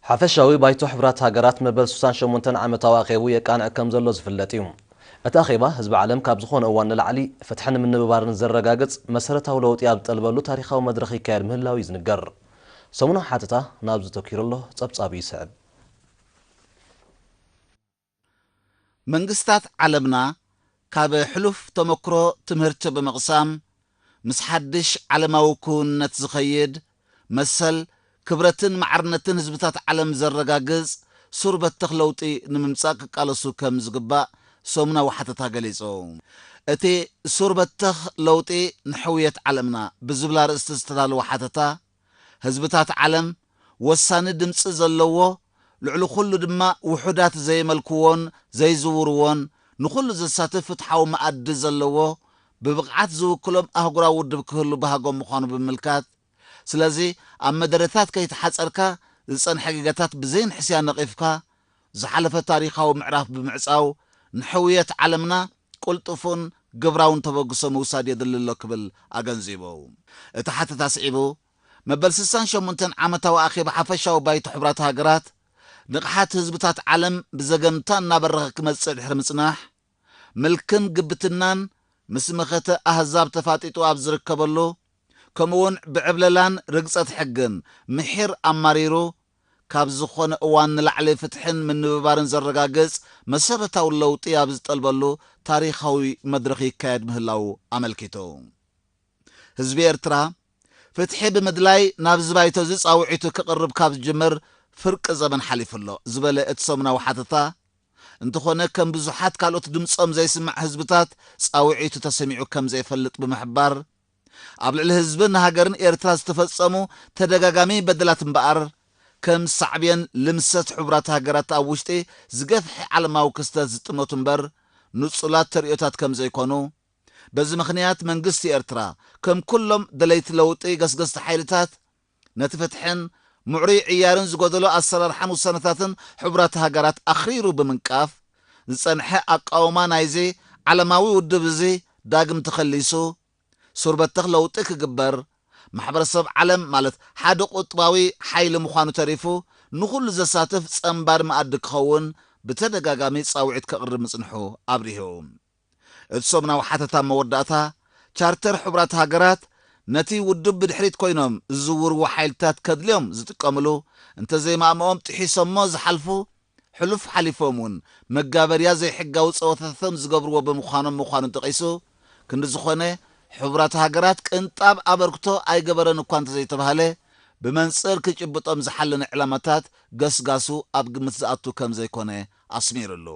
ሓፈሻዊ ባይቶ ሕቡራት ሃገራት መበል ስሳን ሸሞንተን ዓመታዊ ኣኼቡ የቃንዕ ከም ዘሎ ዝፍለጥ እዩ። እቲ ኣኼባ ህዝቢ ዓለም ካብ ዝኾነ እዋን ንላዕሊ ፍትሕን ምንብባርን ዘረጋግጽ መሰረታዊ ለውጢ ኣብ ዝጠልበሉ ታሪኻዊ መድረኽ ይካየድ ምህላው እዩ ዝንገር። ሰሙናዊ ሓተታ ናብዚ ተኪሩ ኣሎ፣ ጸብጻቡ ይስዕብ። መንግስታት ዓለምና ካብ ሕሉፍ ተመክሮ ትምህርቲ ብምቕሳም፣ ምስ ሓድሽ ዓለማዊ ክውንነት ዝኸይድ መሰል፣ ክብረትን ማዕርነትን ህዝብታት ዓለም ዘረጋግጽ ሱር በተኽ ለውጢ ንምምጻእ ክቃለሱ ከም ዝግባእ ሰሙናዊ ሓተታ ገሊጹ። እቲ ሱር በተኽ ለውጢ ንሕውየት ዓለምና ብዝብል ኣርእስቲ ዝተዳለወ ሓተታ፣ ህዝብታት ዓለም ወሳኒ ድምጺ ዘለዎ፣ ልዕሊ ኩሉ ድማ ውሑዳት ዘይመልክዎን ዘይዝውርዎን፣ ንኹሉ ዘሳትፍ ፍትሓዊ መኣዲ ዘለዎ፣ ብብቕዓት ዝውክሎም ኣህጉራዊ ውድብ ክህሉ ባህጎም ምዃኑ ብምምልካት፣ ስለዚ ኣብ መደረታት ከይተሓጸርካ ዝጸንሐ ጌጋታት ብዘይንሕስያ ነቒፍካ፣ ዝሓለፈ ታሪኻዊ ምዕራፍ ብምዕጻው፣ ንሕውየት ዓለምና ቅልጡፍን ግብራውን ተበግሶ ምውሳድ የድሊ ኣሎ ክብል ኣገንዚቡ። እቲ ሓተታ ስዒቡ፣ መበል ስሳን ሸሞንተን ዓመታዊ ኣኼባ ሓፈሻዊ ባይቶ ሕቡራት ሃገራት፣ ንቕሓት ህዝብታት ዓለም ብዘገምታ እናበረኸ ክመጽእ ድሕሪ ምጽናሕ፣ ምልክን ግብትናን ምስ መኸተ ኣህዛብ ተፋጢጡ ኣብ ዝርከበሉ፣ ከምኡውን ብዕብለላን ርግጸት ሕግን ምሒር ኣማሪሩ፣ ካብ ዝኾነ እዋን ንላዕሊ ፍትሕን ምንብባርን ዘረጋግጽ መሰረታዊ ለውጢ ኣብ ዝጠልበሉ ታሪኻዊ መድረኽ ይካየድ ምህላዉ ኣመልኪቱ። ህዝቢ ኤርትራ ፍትሒ ብምድላይ ናብዚ ባይቶ እዚ ጻውዒቱ ክቕርብ ካብ ዝጅምር ፍርቂ ዘመን ሓሊፉ ኣሎ ዝበለ እቲ ሰሙናዊ ሓተታ፣ እንተኾነ ከም ብዙሓት ካልኦት ድምጾም ዘይስማዕ ህዝብታት ጻውዒቱ ተሰሚዑ ከም ዘይፈልጥ ብምሕባር፣ ኣብ ልዕሊ ህዝብን ሃገርን ኤርትራ ዝተፈጸሙ ተደጋጋሚ በደላት እምበኣር፣ ከም ሳዕቤን ልምሰት ሕቡራት ሃገራት ኣብ ውሽጢ ዝገፍሐ ዓለማዊ ክስተት ዝጥመቱ እምበር፣ ንጹላት ተርእዮታት ከም ዘይኮኑ፣ በዚ ምኽንያት መንግስቲ ኤርትራ፣ ከም ኩሎም ደለይቲ ለውጢ ገስገስቲ ሓይልታት፣ ነቲ ፍትሕን ምዕሩይ ዕያርን ዝጎደሎ ኣሰራርሓን ውሳነታትን ሕቡራት ሃገራት ኣኽሪሩ ብምንቃፍ፣ ዝጸንሐ ኣቃውማ ናይዚ ዓለማዊ ውድብ እዚ ዳግም ተኸሊሱ፣ ሱር በተኽ ለውጢ ክግበር፣ ማሕበረሰብ ዓለም ማለት ሓደ ቁጥባዊ ሓይሊ ምዃኑ ተሪፉ፣ ንኹሉ ዘሳትፍ ጸንባሪ መኣዲ ክኸውን ብተደጋጋሚ ጻውዒት ከቕርብ ምጽንሑ ኣብሪሁ። እቲ ሰሙናዊ ሓተታ መወዳእታ፣ ቻርተር ሕቡራት ሃገራት ነቲ ውድብ ብድሕሪት ኮይኖም ዝዝውርዎ ሓይልታት ከድልዮም ዝጥቀምሉ፣ እንተዘይማእምኦም ጥሒሶሞ ዝሓልፉ፣ ሕሉፍ ሓሊፎም እውን መጋበርያ ዘይሕጋዊ ጸወታታቶም ዝገብርዎ ብምዃኖም ምዃኑን ጠቒሱ፣ ክንዲ ዝኾነ፣ ሕቡራት ሃገራት ቅንጣብ ኣበርክቶ ኣይገበረን እኳ እንተዘይተባህለ፣ ብመንጽር ክጭብጦም ዝሓለነ ዕላማታት ገስጋሱ ኣብ ግምት ዝኣቱ ከም ዘይኮነ ኣስሚሩሉ።